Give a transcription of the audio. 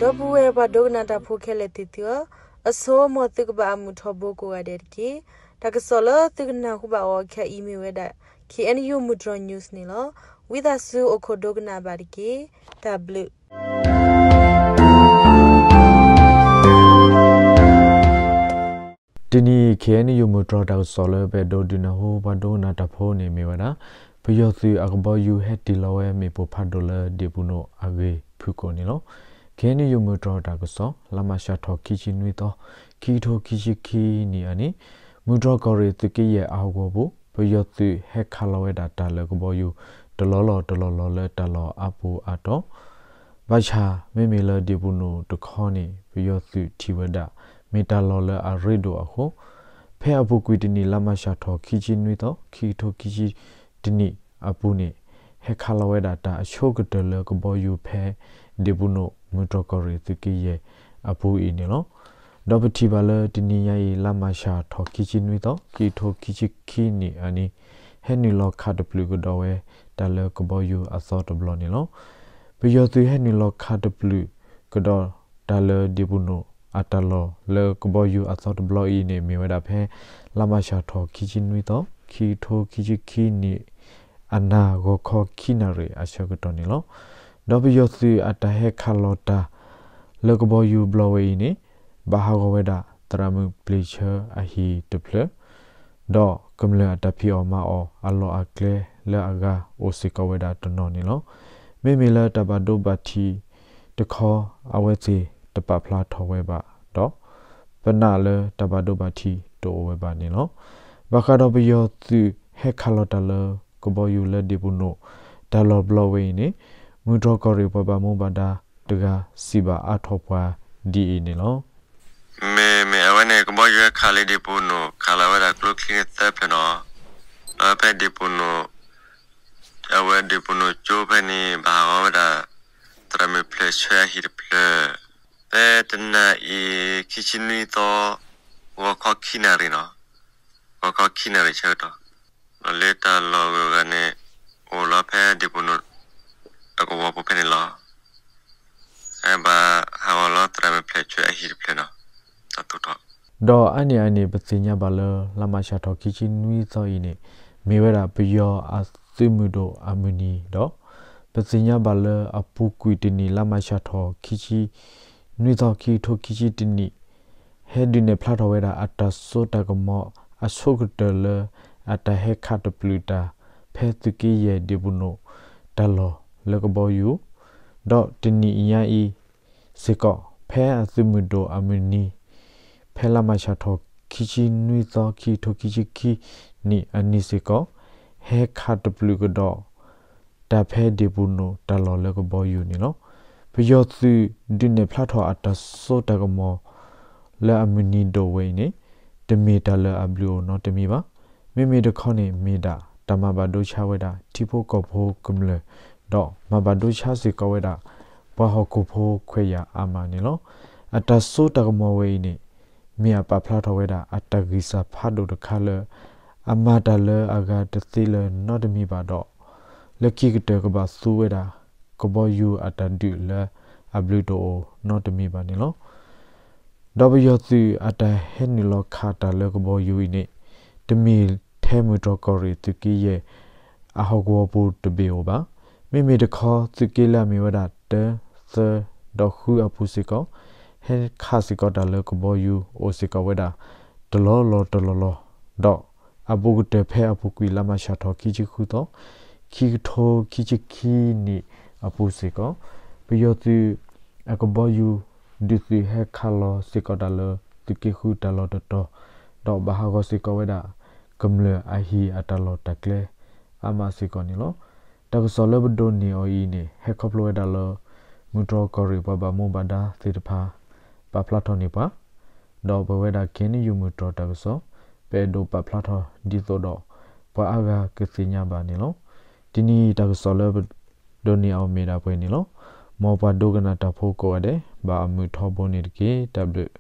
ဒီပုၢ်ဝဲၢ်ပှၤဒိကနၣ်တၢ်ဖိခဲလၢာ်သ့ၣ်သုဧၢ, အဆိ မ်သုကဘၣ်အမုာ်ထီဘိကိးဂၤဒဲးတက့ၢ်. တၢ်ကစီၣ်လၢသုကနၢ်ဟူဘၣ်အီၤခဲအံၤမ့ၢ်ဝဲဒၣ် K N U မုၢ်တြီၤ news န့ၣ်လီၤ. ဝံသးစူၤအိၣ်ခိးဒိကနၣ်ဘၣ်တက့ၢ်. တၢ်ဘျုး တနံၤအံၤ K N U မုၢ်တြီၤတၢ်ကစီၣ်လၢပအဲၣ်ဒိးဒုးနၢ်ဟူပှၤဒိကနၣ်တၢ်ဖိန့ၣ်မ့ၢ်ဝဲဒၣ် ပယီၤသုးအကဘီယူၤဟဲတ့ၢ်လီၤဝဲမ့ၣ်ပိၢ်ဖးဒိၣ်လၢဒ့ၣ်ပူၤနိၣ်အဂ့ၢ်ဖုၣ်ကိာ်န့ၣ်လီၤ. K N U မုၢ်တြီၤတၢ်ကစီၣ် လါမးရှးထီၣ်ခံဆံနွံသီ ခံကထိခံဆံခံနံၣ်အနံၤ မုၢ်တြီၤကီၢ်ရ့ၣ်သုးက့ယဲၢ်အဟီၣ်ကဝီၤပူၤ ပယီၤသုးဟဲခးလီၤဝဲဒၣ်တၢ်လၢကဘီယူၤ တလီၢ်လီၢ်တလီၢ်လီၢ်လၢတၢ်လီၢ်အါပူၤအါတီၤ ဘၣ်ဆၣ်မ့မ့ၢ်လၢဒ့ၣ်ပူၤနိၣ်တခီန့ၣ် ပယီၤသုးထံၣ်ဝဲဒၣ် မ့ၢ်တၢ်လီၢ်လၢအရ့ဒိၣ်အဃိ ဖဲအပူၤကွံာ်တနံၣ် လါမးရှးထီၣ်ခံဆံနွံသီ ခံကထိခံဆံတနံၣ်အပူၤန့ၣ် ဟဲခးလီၤဝဲဒၣ်တၢ်အဆိကတၢၢ်လၢကဘီယူၤဖဲ ဒ့ၣ်ပူၤနိၣ် မုၢ်တြီၤကီၢ်ရ့ၣ်သုးက့ယဲၢ်အပူၤအံၤန့ၣ်လီၤ. ဒီးပထံၣ်ဘၣ်လၢတနံၤညါအံၤ လါမးရှးထီၣ်ခံဆံနွံသီ ခံကထိခံဆံခံနံၣ်အနံၤ ဟဲနုာ်လီၤခးတပျုာ်ကဒီးဝဲတၢ်လၢကဘီယူၤအသီတဘျီန့ၣ်လီၤ. ပယီၤသုးဟဲနုာ်လီၤခးတပျုာ်ကဒီးတၢ်လၢဒ့ၣ်ပူၤနိၣ်အတၢ်လီၢ်လၢကဘီယူၤအသီတဘျီအံၤန့ၣ် မ့ၢ်ဝဲဒၣ်ဖဲ လါမးရှးထီၣ်ခံဆံနွံသီ ခံကထိခံဆံခံနံၣ် အနၤဂီၤခီခံနၣ်ရံၣ်အဆၢကတီၢ်န့ၣ်လီၤ. ဒီးပယီၤသုးအတၢ်ဟဲခးလီၤတၢ် လၢကဘီယူၤဘျီဝဲအံၤန့ၣ် ဘၣ်ဟးဂီၤဝဲဒၣ် သရၣ်မုၣ်ပျံၤဆၢအဟံၣ်တဖျၢၣ် ဒီးကမျၢၢ်အတၢ်ဖံးအီၣ်မၤအီၣ်အလီၢ်အကျဲလၢအဂၤအိၣ်စ့ၢ်ကီးဝဲဒၣ်တနီၤန့ၣ်လီၤ. မ့မ့ၢ်လၢတၢ်ဘၣ်ဒိဘၣ်ထံးတခီ အဝဲသ့ၣ်တပာ်ဖျါထီၣ်ဝဲဘၣ်ဒီး ပနာ်လၢတၢ်ဘၣ်ဒိဘၣ်ထံးတအိၣ်ဝဲဘၣ်န့ၣ်လီၤ. ဘၣ်ဃးဒီးပယီၤသုးဟဲခးလီၤတၢ်လၢကဘီယူၤလၢဒ့ၣ်ပူၤနိၣ် တၢ်လီၢ်ဘျီဝဲအံၤန့ၣ် မုၢ်တြီၤကီၢ်ရ့ၣ်ပှၤဘၣ်မူဘၣ်ဒါတဂၤစံးဘၣ်အါထီၣ်ပှၤဒ်အံၤန့ၣ်လီၤ. မ့မ့ၢ်အဝဲန့ၣ် ကဘီယူၤဟဲခးလၢဒ့ၣ်ပူၤနိၣ် ခးလီၤဝဲဒၣ်ကျိချံန့ၣ်သၢဖျၢၣ်နီၤ, ဒီးဖဲဒ့ၣ်ပူၤနိၣ် အဝဲဒ့ၣ်ပူၤနိၣ်ကၠိဖဲန့ၣ် ဘၣ်ဟးဂီၤဝဲဒၣ် သရၣ်မုၣ်ပျံၤဆၢအဟံၣ်တဖျၢၣ် ဖဲတနၣ်အံၤ ခံဆံနွံသီ ဂီၤခီခံနၣ်ရံၣ်နီၤ, ဂီၤခီခံနၣ်ရံၣ်ဆၢကတီၢ် လၢတၢ်လီၢ်ဂုၤဂၤန့ၣ် အိၣ်လီၤဖဲဒ့ၣ်ပူၤနိၣ် အကဝီၤပူၤဖဲန့ၣ်လီၤ. ဘၣ်ဟးဂီၤလီၤသရၣ်မုၣ်ပျံၤဆၢအဟံၣ်တဖျၢၣ်နီၤ, တၢ်သူၣ်ထီၣ် ဒီးအါန့ၢ်အန့ၣ် ပသ့ၣ်ညါဘၣ်လၢ လါမးရှးထီၣ်ခံဆံနွံသီအံၤန့ၣ် မ့ၢ်ဝဲဒၣ်ပယီၤအသုးမုၢ်ဒိၣ်အမုၢ်နံၤဒီး ပသ့ၣ်ညါဘၣ်လၢအပူၤကွံာ်တနံၣ် လါမးရှးထီၣ်ခံဆံနွံသီ ခံကထိခံဆံတနံၣ် ဟဲဒုးနဲၣ်ဖျါထီၣ်ဝဲဒၣ်အတၢ်စိတၢ်ကမီၤအဆိကတၢၢ်လၢ အတၢ်ဟဲခးတပျုာ်တၢ် ဖဲသုးက့ယဲၢ်ဒ့ၣ်ပူၤနိၣ်တၢ်လီၢ်လၢကဘီယူၤ ဒီးတနံၣ်အံၤညါအံၤစ့ၢ်ကီး ဖဲအသုးမုၢ်ဒိၣ်အမုၢ်နံၤ ဖဲလါမးရှးထီၣ်ခံဆံနွံသီ ခံကထိခံဆံခံနံၣ်အနံၤစ့ၢ်ကီး ဟဲခးတပျုာ်ကဒီး တၢ်ဖဲဒ့ၣ်ပူၤနိၣ်တၢ်လီၢ်လၢကဘီယူၤန့ၣ်လီၤ. ပယီၤသုးဒုးနဲၣ်ဖျါထီၣ်အတၢ်စိတၢ်ကမီၤ လၢအမုၢ်နံၤဒိၣ်ဝဲအံၤန့ၣ် တမ့ၢ်တၢ်လၢအဘျုးအိၣ်နီတမံၤဘၣ်. မ့မ့ၢ်တခီန့ၣ် မ့ၢ်ဒၣ်တၢ်မၤဘၣ်ဒိဆါဝဲဒၣ် ထံဖိကီၢ်ဖိကမျၢၢ် ဒီးမၤဘၣ်ဒိဆါစ့ၢ်ကီးဝဲဒၣ် ပှၤဟီၣ်ခိၣ်ဖိခွဲးယာ်အါမးန့ၣ်လီၤ. အတၢ်စိတၢ်ကမီၤဝဲအံၤန့ၣ် မ့ၢ်အပာ်ဖျါထီၣ်ဝဲဒၣ်အတၢ်ဂံၢ်စၢ်ဖးဒိၣ်တခါလၢ အမၤတၢ်လၢအဂၤတသ့လၢၤနီတမံၤဘၣ်ဒီး လၢခံကတၢၢ်ကဘၣ်သူဝဲဒၣ် ကဘီယူၤအတၢ်ဒုးလၢအဘျုးတအိၣ်နီတမံၤဘၣ်န့ၣ်လီၤ. ဒီးပယီၤသုးအတၢ်ဟဲနုာ်လီၤခးတၢ်လၢကဘီယူၤအံၤန့ၣ် တမ့ၢ်ထဲမုၢ်တြီၤကီၢ်ရ့ၣ်သုးက့ယဲၢ် အဟီၣ်ကဝီၤပူၤတဘ့ၣ်ဧိၤဘၣ်. မ့မ့ၢ်တခီ သုးက့လၢအမ့ၢ်ဝဲဒၣ်တၢ, သၢ, ဒီးဃုအပူၤစ့ၢ်ကီး ဟဲခးစ့ၢ်ကီးတၢ်လၢကဘီယူၤအိၣ်စ့ၢ်ကီးဝဲဒၣ် တလီၢ်လီၢ်တလီၢ်လီၢ် ဒီးအဘူးကတၢၢ်ဖဲအပူၤကွံာ်လါမးရှးထီၣ်ခံဆံဃုသီ ခံကထိခံဆံခံနံၣ်အပူၤစ့ၢ်ကီး ပယီၤသုးအကဘီယူၤ ဒုးသုးဟဲခးလီၤစ့ၢ်ကီးတၢ်လၢသုးက့ဃုတၢ်လီၢ်တတီၤ ဒီးဘၣ်ဟးဂီၤစ့ၢ်ကီးဝဲဒၣ် ကမျၢၢ်အဟံၣ်အတၢ်လီၢ်တၢ်ကျဲအါမးစ့ၢ်ကီးန့ၣ်လီၤ. တၢ်ကစီၣ်လၢပဒိးန့ၢ်အီၤအံၤန့ၣ် ဟဲခီဖျိဝဲဒၣ်လၢ မုၢ်တြီၤကီၢ်ရ့ၣ်ပှၤဘၣ်မူဘၣ်ဒါသ့ၣ်တဖၣ် ပာ်ဖျါထီၣ်န့ၢ်ပှၤ ဒီးပဝဲဒၣ် KNU မုၢ်တြီၤတၢ်ကစီၣ် ပအဲၣ်ဒိးပာ်ဖျါထီၣ်ဒ်သိးဒီး ပှၤအါဂၤကသ့ၣ်ညါဘၣ်န့ၣ်လီၤ. တနံၤအံၤတၢ်ကစီၣ်လၢပဒိးန့ၢ်အီၤမ့ၢ်ဒၣ်ပှဲၤန့ၣ်လီၤ. မ်ပှၤဒိကနၣ်တၢ်ဖိကိးဂၤဒဲး ဘၣ်အမုာ်ထီဘိန့ၣ်တက့ၢ်. တၢ်ဘျုး